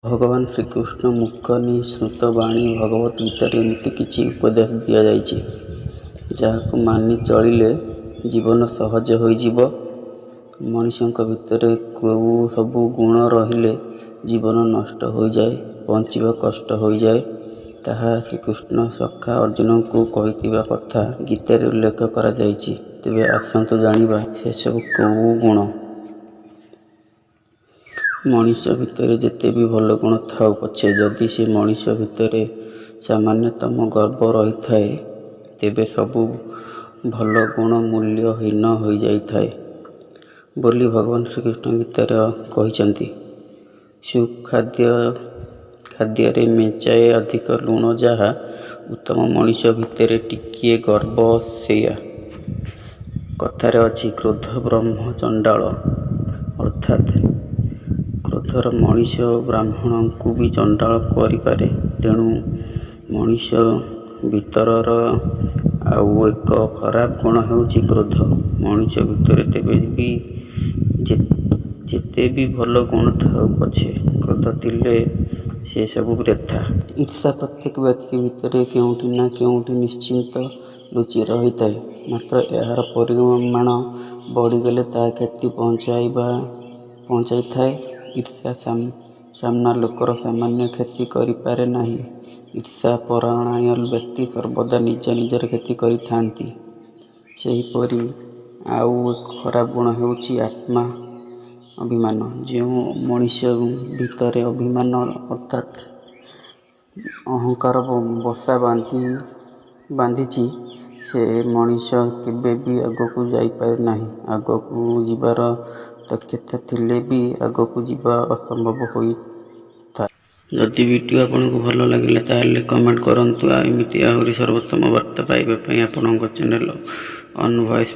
ଭଗବାନ ଶ୍ରୀକୃଷ୍ଣ ମୁଖ ନିଃସୃତ ବାଣୀ ଭଗବତ ଗୀତାରେ ଏମିତି କିଛି ଉପଦେଶ ଦିଆଯାଇଛି, ଯାହାକୁ ମାନି ଚଳିଲେ ଜୀବନ ସହଜ ହୋଇଯିବ। ମଣିଷଙ୍କ ଭିତରେ କେଉଁ ସବୁ ଗୁଣ ରହିଲେ ଜୀବନ ନଷ୍ଟ ହୋଇଯାଏ, ବଞ୍ଚିବା କଷ୍ଟ ହୋଇଯାଏ, ତାହା ଶ୍ରୀକୃଷ୍ଣ ସଖା ଅର୍ଜୁନଙ୍କୁ କହିଥିବା କଥା ଗୀତାରେ ଉଲ୍ଲେଖ କରାଯାଇଛି। ତେବେ ଆସନ୍ତୁ ଜାଣିବା ସେସବୁ କେଉଁ ଗୁଣ। ମଣିଷ ଭିତରେ ଯେତେ ବି ଭଲ ଗୁଣ ଥାଉ ପଛେ, ଯଦି ସେ ମଣିଷ ଭିତରେ ସାମାନ୍ୟତମ ଗର୍ବ ରହିଥାଏ, ତେବେ ସବୁ ଭଲ ଗୁଣ ମୂଲ୍ୟହୀନ ହୋଇଯାଇଥାଏ ବୋଲି ଭଗବାନ ଶ୍ରୀକୃଷ୍ଣ ଗୀତାରେ କହିଛନ୍ତି। ସୁଖାଦ୍ୟରେ ମେଞ୍ଚାଏ ଅଧିକ ଲୁଣ ଯାହା ଉତ୍ତମ, ମଣିଷ ଭିତରେ ଟିକିଏ ଗର୍ବ ସେଇଆ। କଥାରେ ଅଛି, କ୍ରୋଧ ବ୍ରହ୍ମ ଚଣ୍ଡାଳ। ଅର୍ଥାତ୍ କ୍ରୋଧ ମଣିଷ ବ୍ରାହ୍ମଣକୁ ବି ଚଣ୍ଡାଳ କରିପାରେ। ତେଣୁ ମଣିଷ ଭିତରର ଆଉ ଏକ ଖରାପ ଗୁଣ ହେଉଛି କ୍ରୋଧ। ମଣିଷ ଭିତରେ ଯେତେ ବି ଭଲ ଗୁଣ ଥାଉ ପଛେ, କ୍ରୋଧ ଥିଲେ ସେ ସବୁ ବ୍ୟର୍ଥ। ଈର୍ଷା ପ୍ରତ୍ୟେକ ବ୍ୟକ୍ତି ଭିତରେ କେଉଁଠି ନା କେଉଁଠି ନିଶ୍ଚିତ ଲୁଚି ରହିଥାଏ। ମାତ୍ର ଏହାର ପରିମାଣ ବଢ଼ିଗଲେ ତାହା କ୍ଷତି ପହଞ୍ଚାଇଥାଏ। ଈର୍ଷା ସାମ୍ନା ଲୋକର ସାମାନ୍ୟ କ୍ଷତି କରିପାରେ ନାହିଁ। ଈର୍ଷା ପରାୟଣ ବ୍ୟକ୍ତି ସର୍ବଦା ନିଜେ ନିଜର କ୍ଷତି କରିଥାନ୍ତି। ସେହିପରି ଆଉ ଏକ ଖରାପ ଗୁଣ ହେଉଛି ଅଭିମାନ। ଯେଉଁ ମଣିଷ ଭିତରେ ଅଭିମାନ ଅର୍ଥାତ୍ ଅହଙ୍କାର ବସା ବାନ୍ଧିଛି, ସେ ମଣିଷ କେବେ ବି ଆଗକୁ ଯାଇପାରେ ନାହିଁ। ଆଗକୁ ଯିବାର ଦକ୍ଷତା ଥିଲେ ବି ଆଗକୁ ଯିବା ଅସମ୍ଭବ ହୋଇଥାଏ। ଯଦି ଭିଡ଼ିଓ ଆପଣଙ୍କୁ ଭଲ ଲାଗିଲା, ତାହେଲେ କମେଣ୍ଟ କରନ୍ତୁ। ଏମିତି ଆହୁରି ସର୍ବୋତ୍ତମ ବାର୍ତ୍ତା ପାଇବା ପାଇଁ ଆପଣଙ୍କ ଚ୍ୟାନେଲ ଅନ୍ ଭଏସ୍